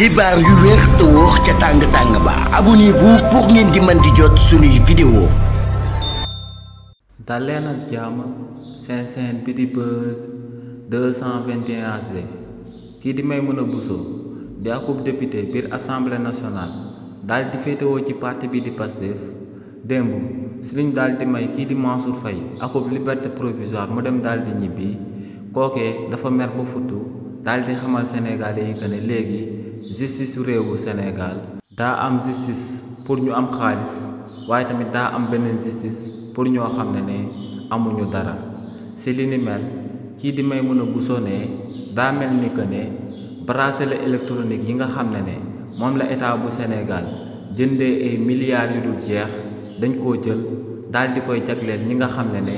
xibaar yu wér te wóor ca tàng ba abonnez-vous pour ngeen di mën di jot suñuy vidéo. dal leen ak jàmm seen chaîne bi di Buzz 221 HD kii di Maimouna Bousso di akub député biir assemblée nationale daal di féetewoo ci parti bi di Pastef démb si liñ daal di may kii di Mansour Faye akub liberté provisoire mu dem daal di ñibbi kookee dafa mer ba futtu daal di xamal sénégalais yi que ne léegi justice su réewu Sénégal daa am justice pour ñu am xaalis waaye tamit daa am beneen justice pour ñoo xam ne amuñu dara si li ni mel kii di Maimouna Bousso ne daa mel ni que ne bracelet électronique yi nga xam ne moom la état bu Sénégal jëndee ay milliards yu dul jeex dañ koo jël daal di koy jagleel ñi nga xam ne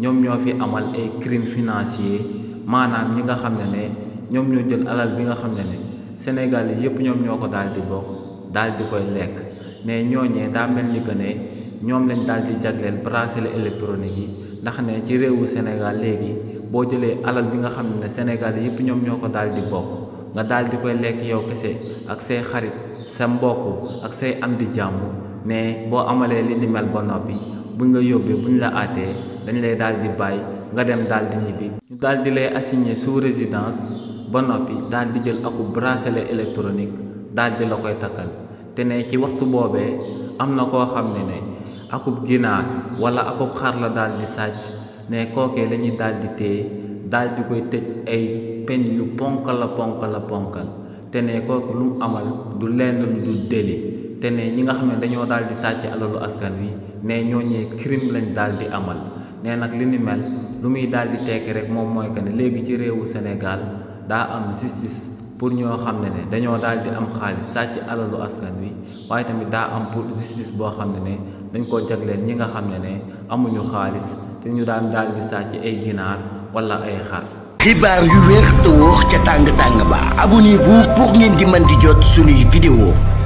ñoom ñoo fi amal ay crime financier maanaam ñi nga xam ne ñoom ñoo jël alal bi nga xam ne Sénégal yi yëpp ñoom ñoo ko daal di bokk daal di koy lekk ne ñooñee daa mel ni que ne ñoom lañ daal di jagleel bracelet électronique yi ndax ne ci réewu Sénégal léegi boo jëlee alal bi nga xam ne Sénégal yëpp ñoom ñoo ko daal di bokk nga daal di koy lekk yow kese ak say xarit sa mbokk ak say am di jàmm ne boo amalee li ni mel ba noppi buñ la yóbbee buñ la àttee dañ lay daal di bàyyi nga dem daal di ñibbi ñu daal di lay assigner sous résidence ba noppi daal di jël akub bracelet électronique daal di la koy takkal te ne ci waxtu boobee am na koo xam ne akub ginaar wala akub xar la daal di sàcc ne kookee lañuy daal di téye daal di koy tëj ay peñ yu ponkal te ne kooku lu mu amal du lenn lu du délit te ne ñi nga xam ne dañoo daal di sàcc alalu askan wi ne ñooñee crime lañ daal di amal ne nag li ni mel lu muy daal di tekki rek moom mooy que ne léegi ci réewu Sénégal daa am justice pour ñoo xam ne dañoo daal di am xaalis sàcc alalu askan wi waaye tamit daa am pour justice boo xam ne dañ koo jagleel ñi nga xam ne amuñu xaalis te ñu daan daal di sàcc ay ginaar wala ay xar. xibaar yu wér te wóor ca tàng ba abonnez-vous pour ngeen di mën di jot suñuy vidéo.